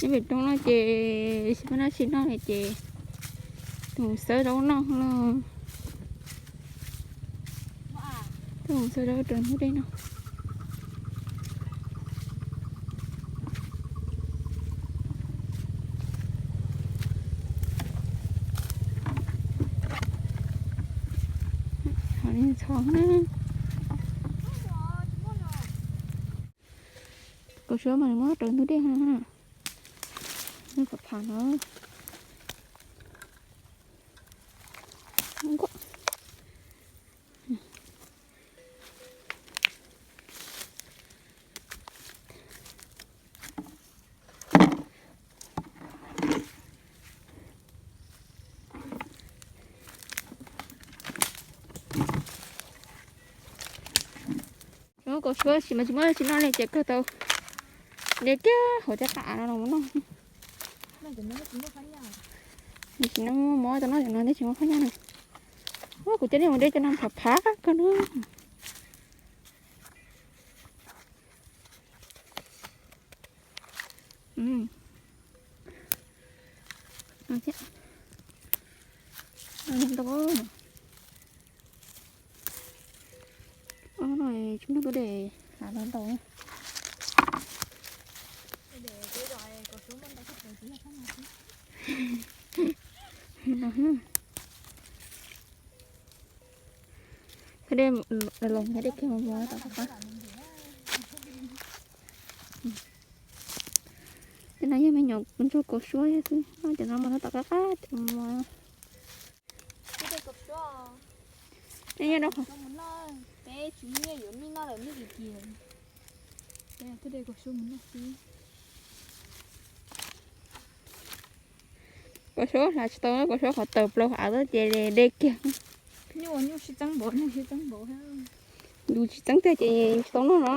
Pem roob no ces tsis muaj dab tsi noj li ces tus xawb zaub noj los, tus xawb zaub rau ntug dej no. Ho li ntxhov na. Kaus suab mas nws muab rau ntug dej no na. Nws phav phav no. Kaus suab tsis mas tsis muaj tsis noj li ces kawg tau de kiag hauv tej qab av no los mus noj. Tsis no mob tau noj cov no thiaj tsis muaj phab nyaj na. Kuv coj nej mus de cov no phav phav kawg na. Ntau no, tsis muaj tuaj de, lam los ntau. Thaj dej los los thaj dej kiag mos mos tom qab qab. Tej no yog me nyuam ntsuag kaus suab xwb, noj cov no mas noj tom qab qab ces mos. Kaus suab hla tsis tau, kaus suab qhov tawm plaws av xwb ces de kiag. Nyuj tsis txeeb npaum, nyuj tsis txeeb npaum. Yus tsis txeeb tiag ces tsis tau noj no.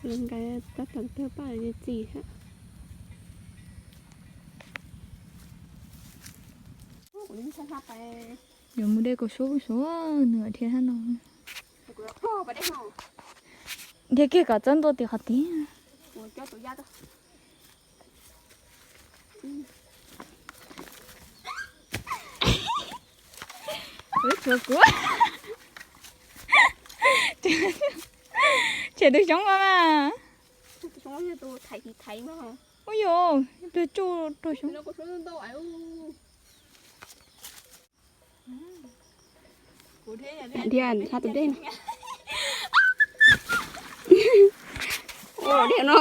Nqa tab tom tawg paj txi thiab. Yuav mus de kaus suab suav nws dhia hab no. Dhia kiag kom txawb ntua tim qhov tid. Tshuav kuv. Tshem tus xyoob mas. Ua yog, tus tsuj rau xyoob. Dhia hla tus dej no. Ua dej no.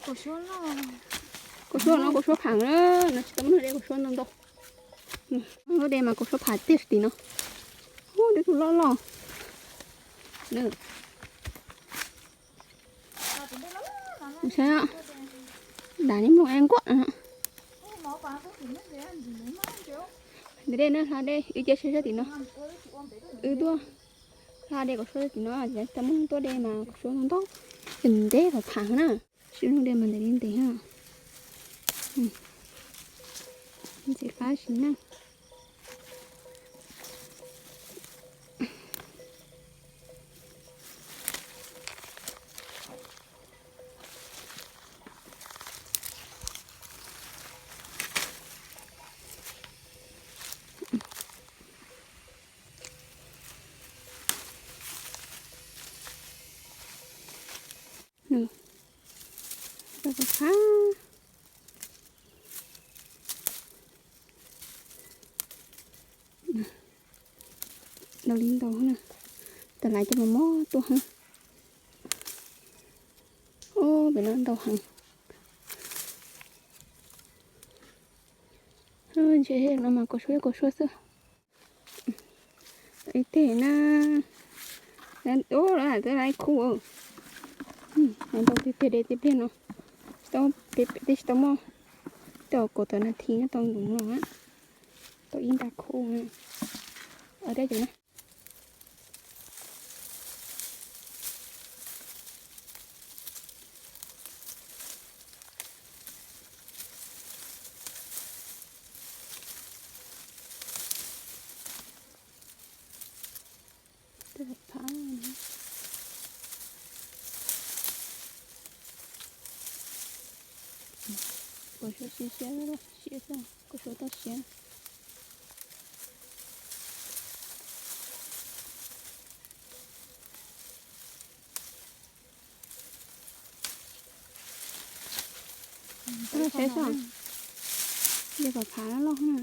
Kaus suab no kaus suab phav na, no tsis tau muaj dej kaus suab ntau ntau. Lub dej mas kaus suab phav tiag tim no. Ub, dej tug loj loj. Saib, dam li mloog es nkuaj. Ntawm dej na, hla dej wb cia saib sab tim no. Wb tuaj hla dej kaus suab tim no, tsis tau muaj tuaj dej mas kaus suab ntau ntau, ces nteb phav phav na. Sib hlub dej mas ntev li ntev na. Ntxim qab sim neej. Ntau, ntau li ntau na. Tam laiv cov mos mos tuaj heev. Ob pem no ntau heev. Ntshe no mas kaus suab kaus suab xwb. Ib teg na. Ub, lawv hais tias lawv ib khub. Ntau tiag tiag de tib pliag no. Tsis tau, peb tsis tau muaj, tau kaum tawm nas this no tau ntau no. Tau ib nta khub. Ua dej ces na. Siav siav, siav xwb, kua suav toj siav. Saib saib, de phav phav loj na.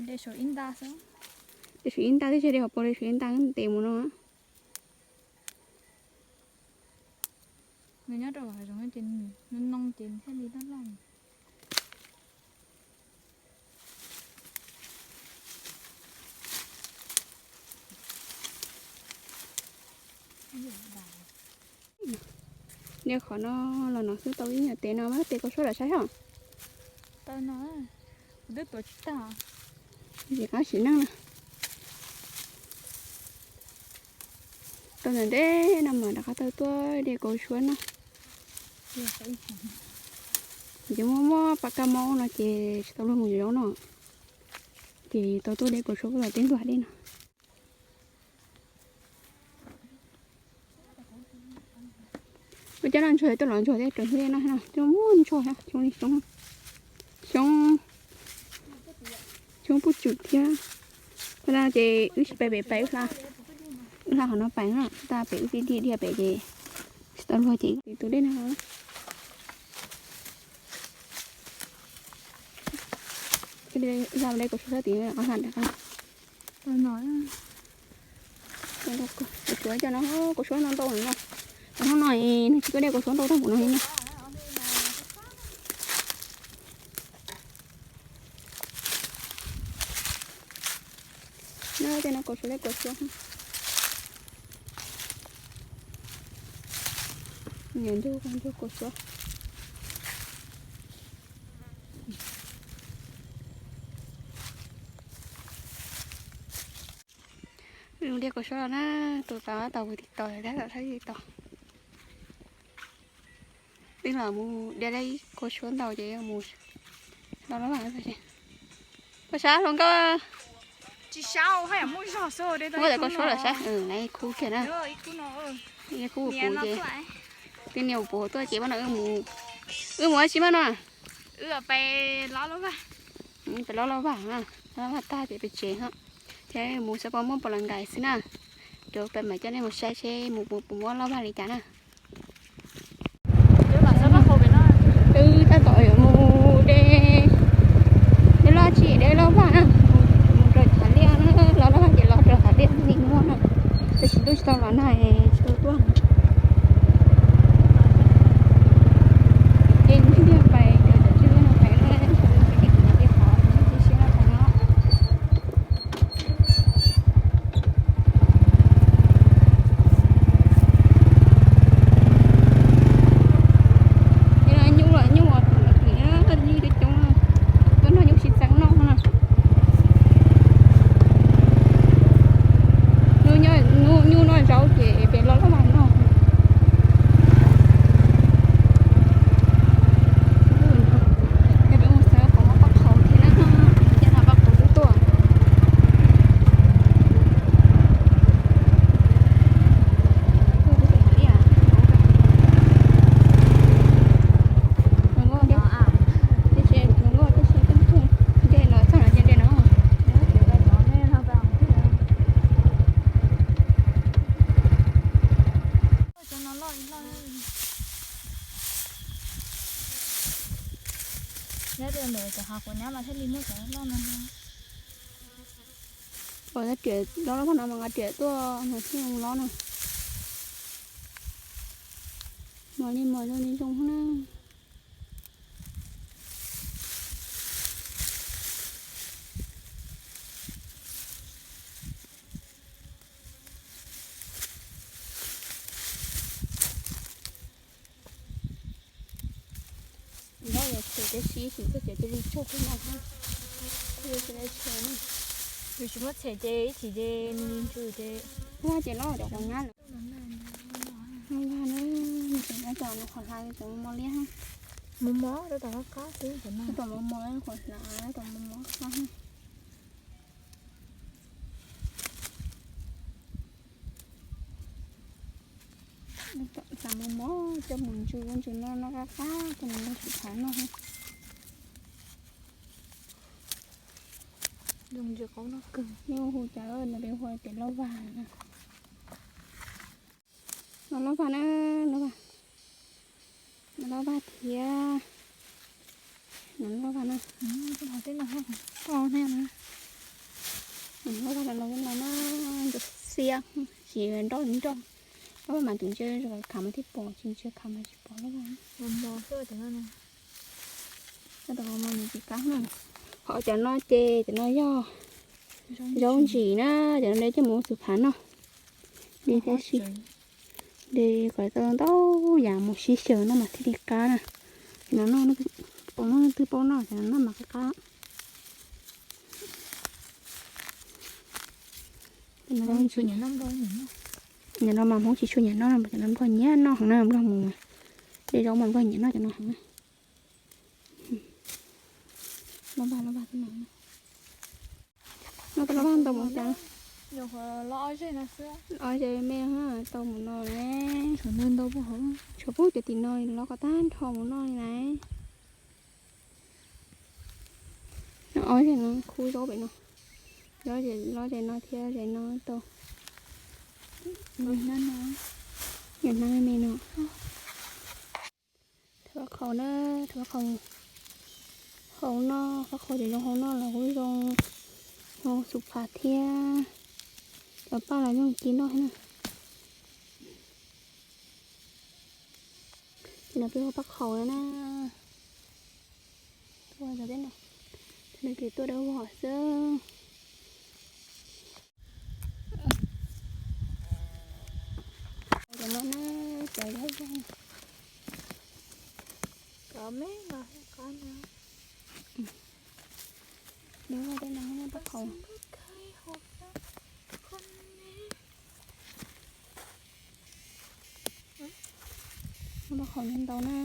De saum ib nta xwb, de saum ib nta thiab, de hauv paus de saum ib nta ntev mus no. Nws nyob rau hav zoov ces nws noo ces thiaj li loj loj. De qhov no los no xwb tau ib nyuag tes no mas tes kua suab lawm saib os. Tau no, kuv twb tuav tsis tag. Ces qab sim neej na. Tau ntawm ntej no mas rov qab tau tuaj de kua suab no. Ces muaj muaj pab kab mob no ces tsis tau luag mus zaub no, ces tau tuaj de kua suab los teb ntua dej no. Ua cas no ntsuag tuaj los ntsuag thiab, raws hnub no no coj muaj ntsuag thiab, xyoob li xyoob, xyoob, xyoob puj tswm thiab. Thaum no ces wb tsis pais pem pais wb hla, wb hla qhov no pais no, tag pem wb tib diaj diaj pem ces tsis tau luag ces tus dej no. Hla de kua suab sab tid, hla nram qab. Tsuav cov no kua suab no ntau no, hnub no nws tsis tuaj de kua suab ntau tag npaum no li no. No tej no kua suab, kua suab. Niam ntug ntug kua suab. Wb mus de kua suab los na, tus tau tau mus tim tod, tab tom saib tim tod. Wb los mus de lawm kua suab ntau ces mus los los vaj. Koj sab hluas nkauj, muaj cov kua suab lawm sab, ib khub kiag na. Ib khub kuv ces twb niam puv tuaj ces pab no wb mus, wb mus ua si mas no. Peb los los vaj, los los vaj tag ces peb tsev no, thiab mus xav pom muaj puas los nkais xwb na. Ces peb mam coj nej mus saib seb mus puas muaj loj vaj li cas na. Wb tab tom yuav mus de, de loj tsis de loj vaj na, mus rau Hav Liaj na, los loj vaj ces los rau Hav Liaj thiaj li muaj na. Tab sis twb tsis tau los nag tsis tau tuaj. Ces thiaj pais cov tswv no pais, pais ib qhov siab siab no pais no. Nyuj los nyuj, nyuj coob coob, tuaj noj nyuj sib txeeb noj na. Nyuj noj zaub ces peb los loj vaj noj. Peb mus xav pom muaj paj qhaus thiab na, cas no paj qhaus twb tuaj. Nyob rau ntawm cov hav quav nyab mas thiaj li muaj cov loj no. Ua riam loj loj no mas nqa riam tuaj mas thiaj zoo loj na. Mos li mos zoo li zoo na. Nyob yuav tshem tiam sis ib chim txoj kev cia li tsaug kawg nkaus. Yus tsis muab tshem ces ib chim ces nws ntws ces, ua ces loj cov quav nyab lawm. Ua na, nws tseem nyob tom nws qhov hlais tseem mos liab. Mos mos rau tom qab qab xwb, tom mos mos qhov hlais tom mos mos qab. Tam mos mos coj mus ntsws ua ntsws no no qab qab rau nws ntau xwm thav no. Nws hu cas no peb hu tias lauj vag na. No lauj vag na, lauj vag. No lauj vag thiab. No lauj vag na. Lauj vag no no na, ntsuab xiab, tsis nroj nroj. Lauj vag mas tus ntshe khav mas thiaj pom, tsis ntshe khav mas tsis pom lauj vag. Cov no nws tsis qab na. Ho cov no ces cov no yog zaub ntsim na, cov no de coj mus ua xwm phav noj. De thiab si, de kom tau ntau yam mus sib xyaw no mas thiaj li qab na. Ces no noj, pom noj twb paub noj, cov no noj mas qab qab. Nim no mas Hmoob tsis tshua nyiam noj, cov no Nplog nyiam noj heev na, Nplog mus de zaub mas Nplog nyiam noj cov no heev na. Lauj vag, lauj vag, no tau lauj vag ntau mus cas? Ob ze me tau mus no ne. Tshuav pub cov tim no los qhov tag nrho mus no li na. Ob ze no khub zaub pem no, zaub ze no thiab ze no tau. Yog hnab me me no. Thawb qhaus na, thawb qhaus hauv no, qhaub qhaus ces zoo hauv no los kuj zoo, zoo xwm phav thiab. Cov paj los yeej ci noj thiab na. Ces no peb hu paj qhaus na. Tuaj cov peb no, nws ces tuaj dawb vog xwb. Cov no na, cov dawb vog. Cov me no qab no. Dawb vog tej no paj qhaus. Paj qhaus ntau na.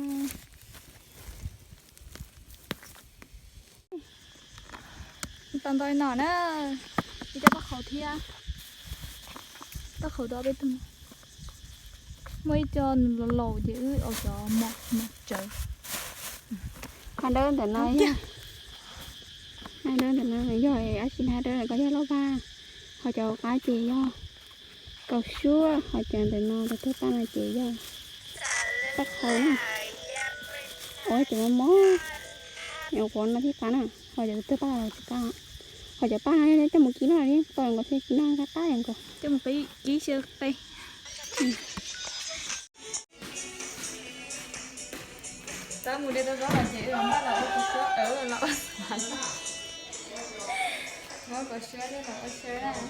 Tau ntau li no na, ib co paj qhaus thiab. Paj qhaus tau peb tug. Muaj ib co laus laus ces wb ua cov mos mos tsawv. Hnab dawb ntawm no yog, hnab dawb ntawm no yog dab tsi? Hnab dawb ntawm ko yog lauj vag, ho cov qab ces yog kaus suab, ho cov ntawm no cov tuag paj no ces yog paj qhaus na. Ua cov mos mos, nyuam qhuav no thiaj qab na, ho cov tuag paj los tsis qab. Ho cov paj no coj mus kib noj li, tau nkaus thiaj kib noj qab qab nkaus. Coj mus kib xyaw qe. Tab mus de tau zaub los ces wb mam npaj los ua kaus suab, los ua xav, muab kaus suab thiab los ua xyaw na. Kaus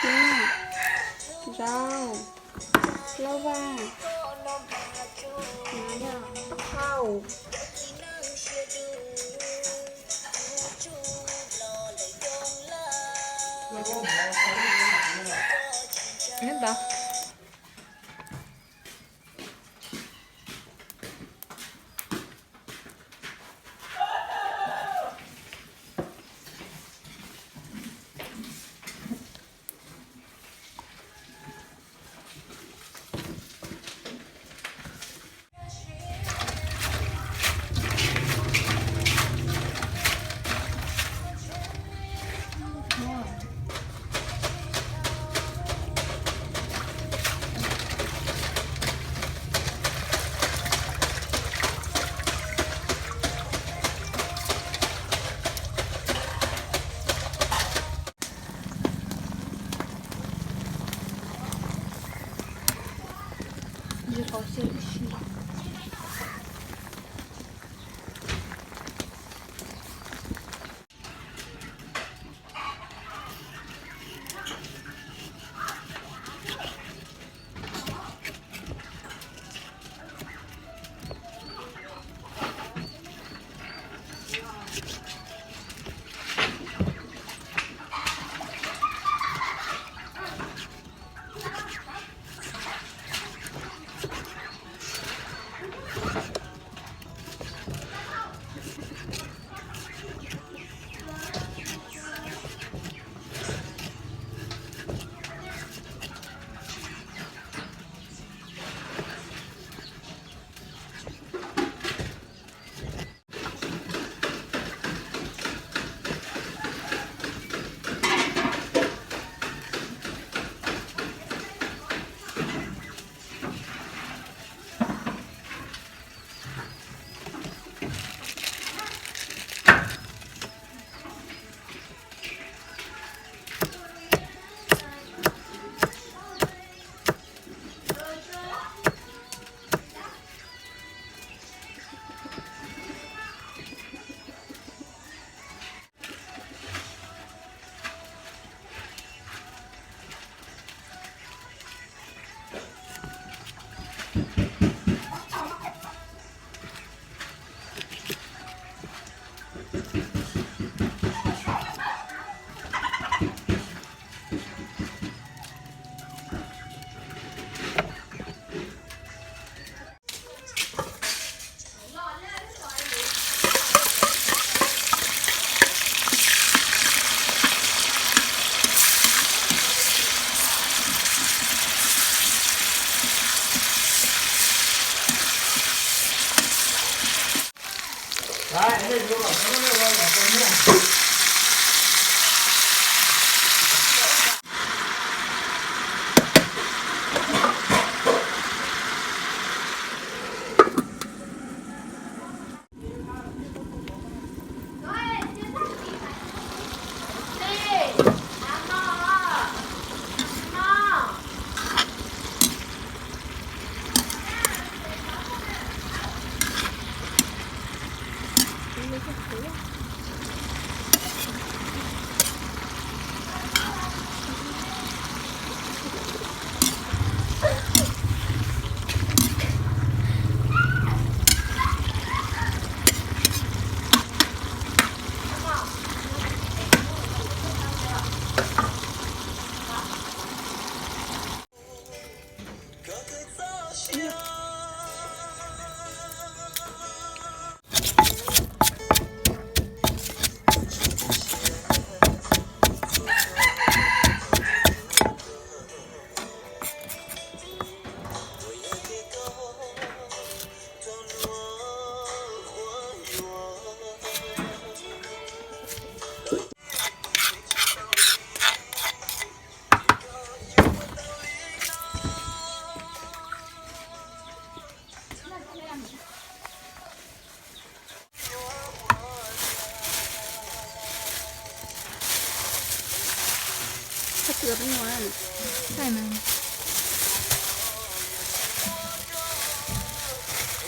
suab, zaub, lauj vag, paj qhaus.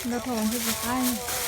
Ntau dhau thiab tsis qab.